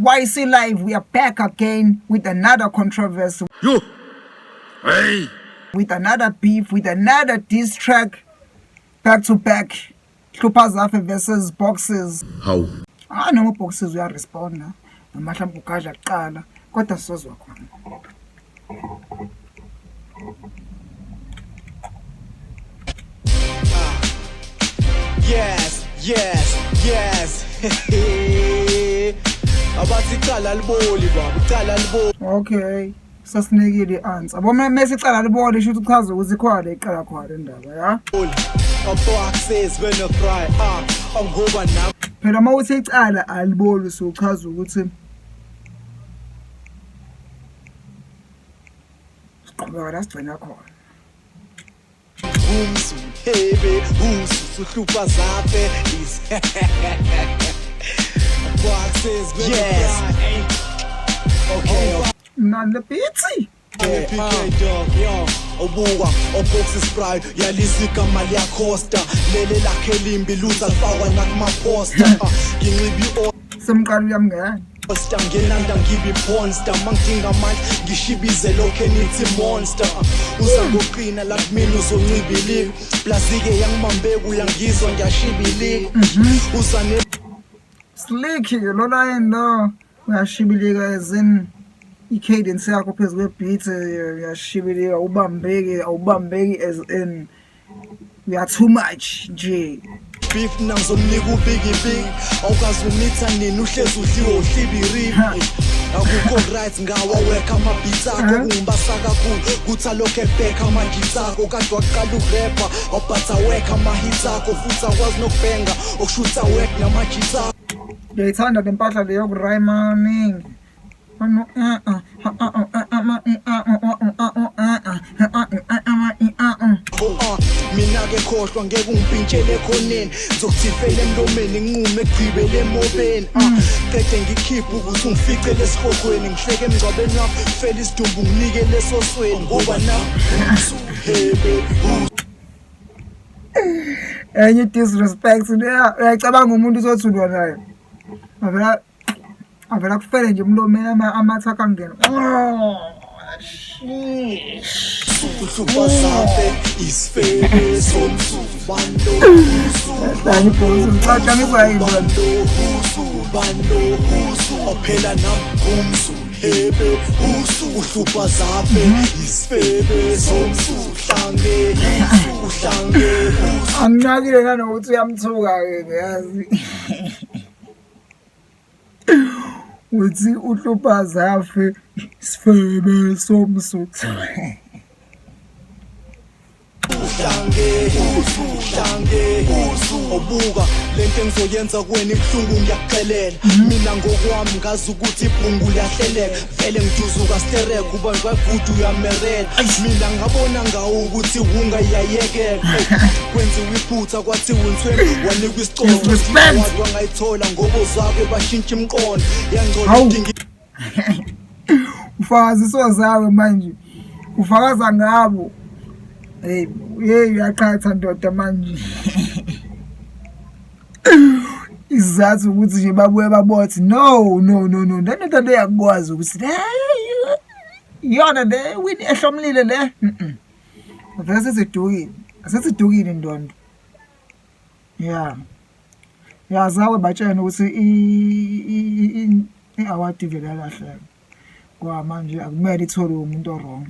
YC Live, we are back again with another controversy. Yo! Hey! With another beef, with another diss track, back to back. Hlupha Zafe versus Boxes. Hawu. Ah noma Boxes uyaresponda noma mhlawumbe ugadla kuqala kodwa sizozwa khona. Yes, yes, yes. Abathi icala liboli baba, icala liboli. Okay. Sasinikile i-answer. Yabo mese icala liboli sho ukuthi uchaza ukuthi ikhona le iqala khona le ndaba ya. Boxes when a fry ah angoba nami Phela uma uthi icala aliboli usuchaza ukuthi siqhubeka la sigcina khona. Umsu hebe usu uhlupha zafe is Boxes when yes. Okay. Mnandi le beat. PK dog yo obuka obox sprite yalizwa igama liyakhosta lele lakhe limbi luza lifakwa nakumaposta nginxibi Semqala uyamngena. Monster ngenanda ngibi pornstar mangidinga amandla ngishibize lokho enithi monster uza ngoqina la kumina uzoncibilika plus-ke yangibambeka uyangizwa ngiyashibilika uza ne Slick lo line lo uyashibilika as in i-cadence yakho phezu kwe-beat uyashibilika ubambeki awubambeki as in you are too much nje. Beef mina ngizomnika ubigibigi awukaze umitha nini uhlezi udliwe uhlibiribi akukho right ngawa wekha ama-beats akho kungibasa kakhulu kuthi alokhu ebhekha ama-hits akho kade waqala ukurepha wabhatha wekha ama-hits akho futhi akwazi nokubhenga okushutha wek nama-jits akho. Ngiyayithanda le mpahla le yokurayima ningi. Mina-ke khohlwa ngeke ungipintshele ekhoneni ngizokuthifela emlomeni nginqume ekugqibele emobeni qede ngikhiphe ukuthi ungificele esihogweni ngihleke emngcwabeni wakho fela isidumbu nginike lesosweni ngoba na hebe. Enye i-disrespect uyayicabanga umuntu uzothulwa naye avela avela kufele nje emlomeni amathe akhe angena. Oh, sheesh. Uhlupha zafe isifebe somsuku bantu Hlanye ibhokisi ngicatshangisa yini wena? bantu ophela nam umsu hebe usu uhlupha zafe isifebe somsu hlange uhlange. Anginakile nanokuthi uyamthuka-ke ngiyazi. Uthi uhlupha zafe isifebe somsuthu. Uhlange uhlange obuka lento engizoyenza kuwena ibuhlungu ngiyakuxelela mina ngokwami ngazi ukuthi ibhungu liyahleleka vele ngijuzuka sterek ubanjwa igudu uyamerela mina ngabona ngawo ukuthi wunga iyayekeka kwenziwa iphutha kwathiwa uNtswembu wanikwa isicoco Disrespect. wathi wangayithola ngoba ozakwe bashintsha imiqondo yangcono Hawu. idinga Ufakaziswa zawe manje. Ufakaza ngabo. Hey, hey uyaqhatha ndoda manje. Isizathu ukuthi nje babuye babothi no no no no le ndoda le yakwazi ukuthi le iyona le win ehlomlile le. Mhm. Vele sesidukile. Sesidukile ndondo. Yeah. Ya zawe batshene ukuthi i-award ivele yalahleka. Kwa manje akumele itholwe umuntu o-wrong.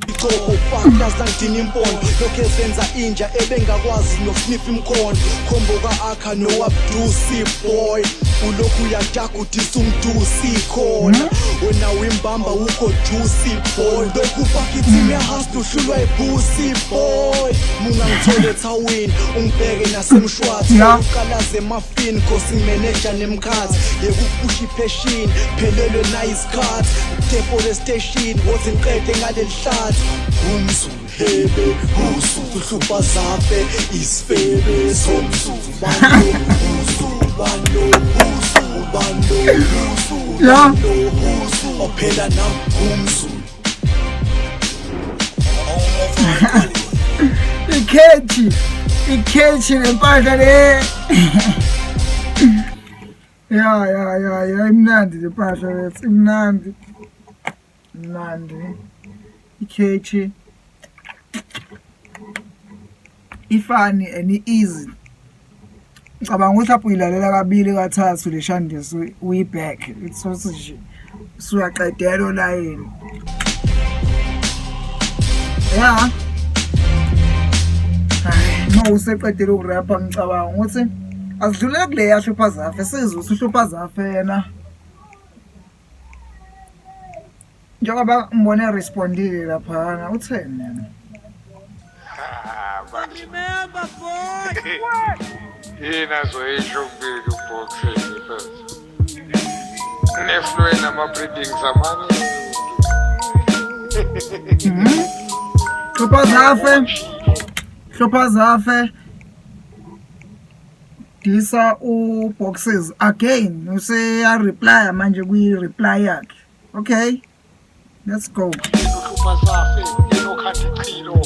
Icoco fuck langidina impondo lokhu ezenza inja ebengakwazi nokusniff imkhondo khombo ka-akha no-abdusi boy ulokhu uyadagudisa umdusi khona wena wimbamba ukho juicy boy lokhu fuck i-team yahasla uhlulwa ibhusi boy mungangithole ethawini ungibheke nasemshwathi uqalaze emafini khosi manager nemkhathi yekupusha ipheshini phelelwe nayisikhathi deforestation wothi ngiqede ngaleli hlathi umzu hebe usu uhlupha zafe isifebe somsu bantu usu bantu usu bantu usu bantu usu ophela nam umzu. Ikhethi, ikhethi lempahla le. Ya ya ya ya imnandi le mpahla lethu imnandi. Mnandi. Ikhethi. Ifani and i-easy. Ngicabanga ukuthi lapho uyilalela kabili kathathu le shandisi uyibheke. It's also nje usuyaqedela olayini. Ya. Hayi, useqedile ukurapha ngicabanga ukuthi asidlulele kule yahlupha zafe sizwe ukuthi uhlupha zafe yena. Njengoba ngibone respondile laphana utheni yena? Ah, Remember boy. Yini azoyisho kubili uboxing mfethu. Neflow nama-breathings amaningi. Hlupha zafe. Hlupha zafe. Disa u-boxes again useya reply manje kwi reply yakhe. Okay. Let's go. Uhlupha zafe, yena okhanda ichilo.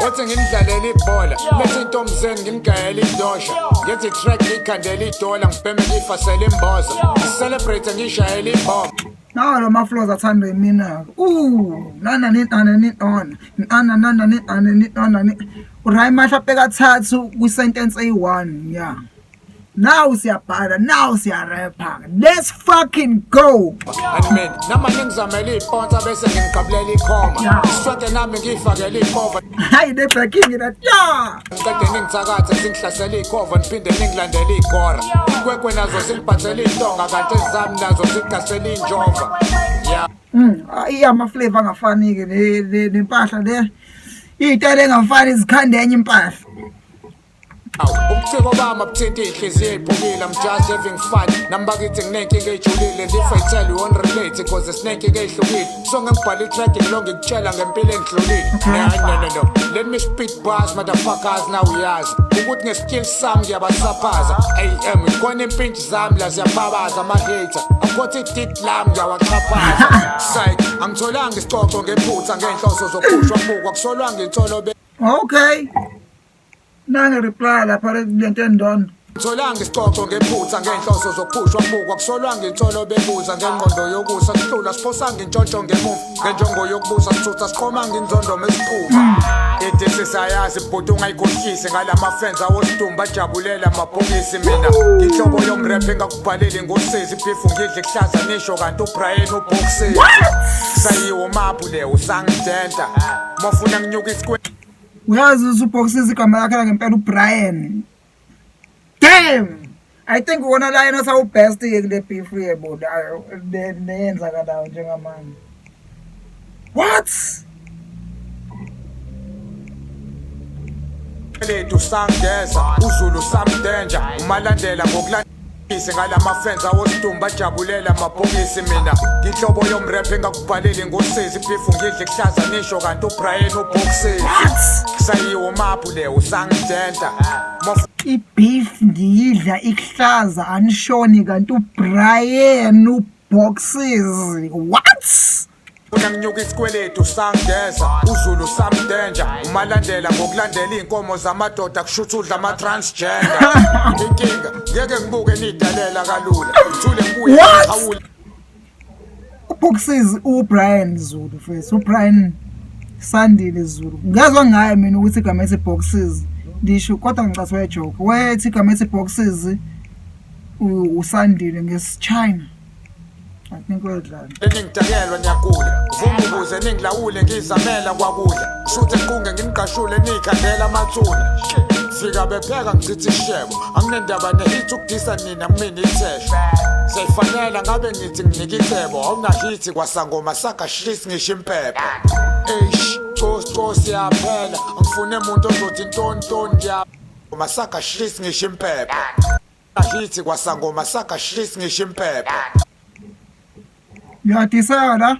Wathi ngimdlalele ibhola lethi intombi zenu ngimgayele idosha ngenze i-track ngiyikhandele idola ngibheme ngiyifasele imboza ngicelebrate ngiyishayele ibomba. Nawa lo ma-flows athandwa yimina. Ooh, nana ni ana ni on. Ana nana ni ana ni ana ni. Urhyme mhlawumbe kathathu kwi-sentence eyi-1, yeah. Now siyabhala, now siyarapha. Let's fucking go. And mina namanye ngizamele iy'ponsa bese ngingiqabulela ikhoma isonke nami ngiyifakele iy'pova. Hayi le backing that yeah. Ngiqede ningithakathe singihlasele iy'khova niphinde ningilandele iy'gora. Iy'kwekwe nazo zingiphathele iy'ntonga kanti ezami nazo zigasele iy'njova. Yeah. Ayi ama-flavor angafani-ke nempahla le. Iy'tayela engafani zikhanda enye impahla. Ubuciko bami abuthinta iy'nhliziyo ey'phukile. I'm just having fun. Nami bakithi nginey'nkinga ey'julile and if I tell you won't relate cause siney'nkinga ey'hlukile. So ngengibhala i-track ngilo ngikutshela ngempilo engidlulile. No, no, no. Let me spit bars motherfuckers now uyazi. Ukuthi nge-skill sami ngiyabasaphaza. AM ikhona impintshi zami la ziyababaza ama-hater. Akhotha i-dick lami ngiyawaxhaphaza. Psych, angitholanga isicoco ngephutha ngey'nhloso zokuphushwa kubukwa kusolwanga insolo. Okay. Nange reply lapha kulento endondo. Tholanga isicoco ngephutha ngey'nhloso zokuphushwa kubukwa kusolwanga insolo bebuza ngengqondo yokusa sihlula siphosanga intshontsho ngemuva ngenjongo yokubusa sithutha siqhomanga inzondo mesiqhuba idisi sayazi bhuti ungayikhohlisi ngalama fans awosidumba ajabulela amabhokisi mina inhlobo yomrep engakubhaleli ngosizi ibhifu ngidle kuhlaza nisho kanti uBrian uboxing sayiwo maphu le usangidenta mofuna nginyuka isikwele. Uyazi ukuthi uBoxes igama lakhe langempela uBrian. Damn! I think uwona la yena osawubest ke kule beef yebo neyenzakalayo njengamanje. What? Lethu sangeza uZulu samdenja umalandela ngokulandisa ngalama fans awosidumba ajabulela amabhokisi mina ngihlobo yomrap engakubhaleli ngosizi ibhifu ngidle kuhlaza nisho kanti uBrian uboxing sayiwo maphu le usangidenta. I-beef ngiyidla ikuhlaza anishoni kanti uBrian uboxes. What? Funa nginyuka isikweletu sangeza uZulu samdenja umalandela ngokulandela iy'nkomo zamadoda kushuthi udla ama-transgender inkinga ngeke ngibuke niyidalela kalula ngithule ngibuye What? ngiphawule. UBoxes uBrian Zulu first uBrian Sandile Zulu ngezwa ngaye mina ukuthi igama ethi Boxes lisho kodwa ngicathu wejoke wethi igama ethi Boxes uSandile ngesiChina I think wedlala. Engidakelwa niyagula vuma ukuze ningilawule ngizamela kwakudla kushuthi ngiqunge ngimqashule nikhandela amathuna fika bepheka ngichitha ishebo anginendaba nehit ukudisa nina kumina ithesha siyayifanela ngabe ngithi nginika icebo awunahithi kwasangoma saka shis ngisho impepho eish cosi cosi yaphela angifune muntu ozothi ntoni ntoni ngiya masaka shis ngisho impepho ahithi kwasangoma saka shis ngisho impepho. Ngiyadiseka la.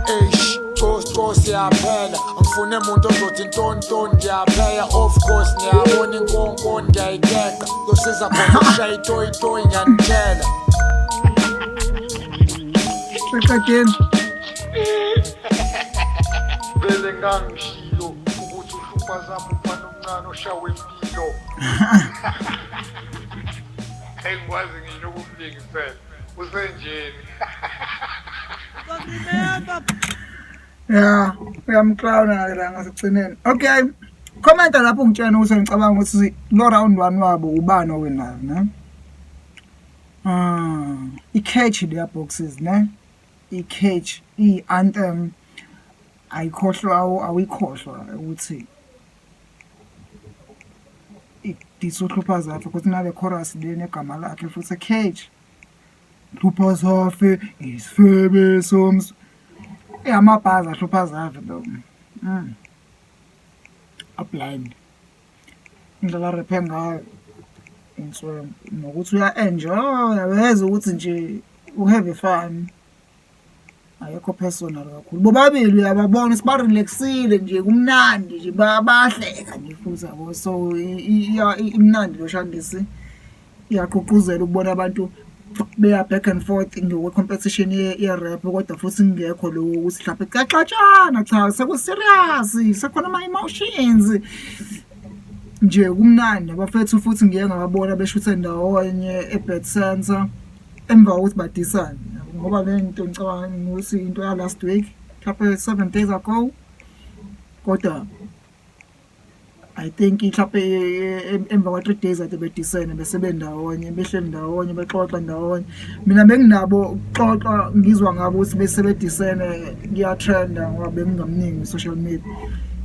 Eish, cosi cosi yaphela angifune muntu ozothi ntoni ntoni ngiyapheya of course ngiyabona inkonkoni ngiyayikeqa yosiza khona ukushaya itoyi toyi ngiyanitshela. Seqedeni. Vele ngangishilo ukuthi uhlupha zami umfana. omncane oshawe impilo. Engikwazi ngisho ukumlingisela. Usenjeni. Ya, uyamklawuna ke la ngasekugcineni. Okay. Commenta lapho ungitshena ukuthi ngicabanga ukuthi lo round 1 wabo ubani owinayo, ne? Ah, i-catch leya boxes, ne? I-catch, i-anthem ayikhohlwa awuyikhohlwa ukuthi idisa uhlupha zakhe ukuthi nale chorus le negama lakhe futhi catch. Hlupha zafe isifebe soms. Eyamabhaza hlupha zafe though. A blind. Indlela arephe ngayo inswempu nokuthi uya-enjoy-a uyezwa ukuthi nje u-have fun. Akekho personal kakhulu. Bobabili uyababona ukuthi ba-relax-ile nje kumnandi nje bayahleka nje futhi yabo. So imnandi lo Shandisi iyagqugquzela ukubona abantu beya back and forth ngokwe-competition ye-rap kodwa futhi kungekho lokho ukuthi mhlampe kuyaxatshana, cha seku-serious sekukhona ama-emotions nje kumnandi. Abafethu futhi ngike ngababona beshuthe ndawonye e-Bat Centre emva kokuthi badisane ngoba le nto ngicabanga ukuthi into ya-last week mhlampe 7 days ago, kodwa I think mhlampe emva kwa-3 days kade bedisene bese bendawonye behleli ndawonye bexoxa ndawonye. Mina benginabo ukuxoxa ngizwa ngabo ukuthi bese bedisene kuya-trend-a ngoba bengingamningi ku-social media.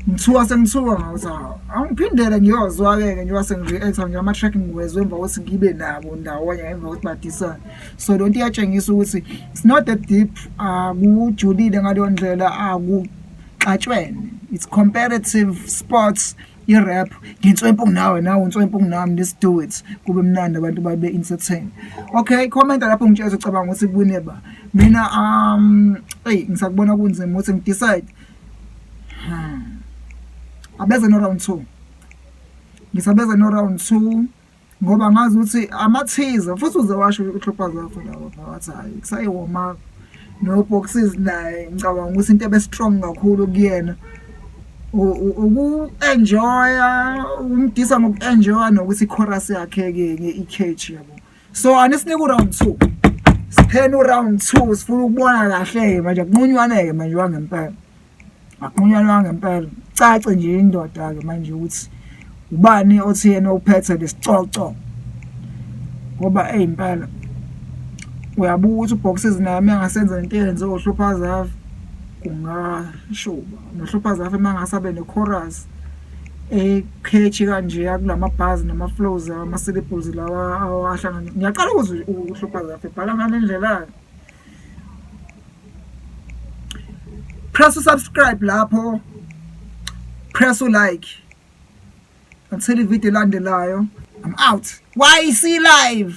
Ngithuka sengithuka ngathi hawu angiphindele ngiyozwa-ke ke njengoba sengi-react-a nje ama-track ngiwezwe emva kokuthi ngibe nabo ndawonye emva kokuthi badisane. So le nto iyatshengisa ukuthi it's not that deep, akujulile ngaleyo ndlela, akuxatshwene. It's competitive sports i-rap, nginswempu kunawe nawe unswempu kunami, let's do it. Kube mnandi abantu babe entertain. Okay, comment-a lapho ungitshela ucabanga ukuthi kuwine ba. Mina eyi ngisakubona kunzima ukuthi ngi-decide. Abeze no round 2. Ngisabeza no round 2 ngoba ngazi ukuthi amathiza futhi uze washo uhlupha zakho lawo wathi hayi kusayi-warm up no boxes naye ngicabanga ukuthi into ebe strong kakhulu kuyena uku-enjoya umdisa ngoku-enjoya nokuthi i-chorus yakhe-ke ke i-catch yabo. So anisinike u-round 2, sipheni u-round 2, sifuna ukubona kahle-ke manje akunqunywane-ke manje wangempela, akunqunywane wangempela, cace nje indoda-ke manje ukuthi ubani othi yena uphethe lesicoco ngoba eyi impela uyabuka ukuthi uBoxes naye uma engasenza lento eyenziwe uHlupha Zafe kungashuba, noHlupha Zafe uma engase abe ne-chorus e-catchy kanjeya kulama-bars nama-flows ama-syllables lawa awahlangane. Ngiyaqala ukuzwa uHlupha Zafe ebhala ngale ndlela-ke. Press u-subscribe lapho, press u-like until ividiyo elandelayo. I'm out. YC Live.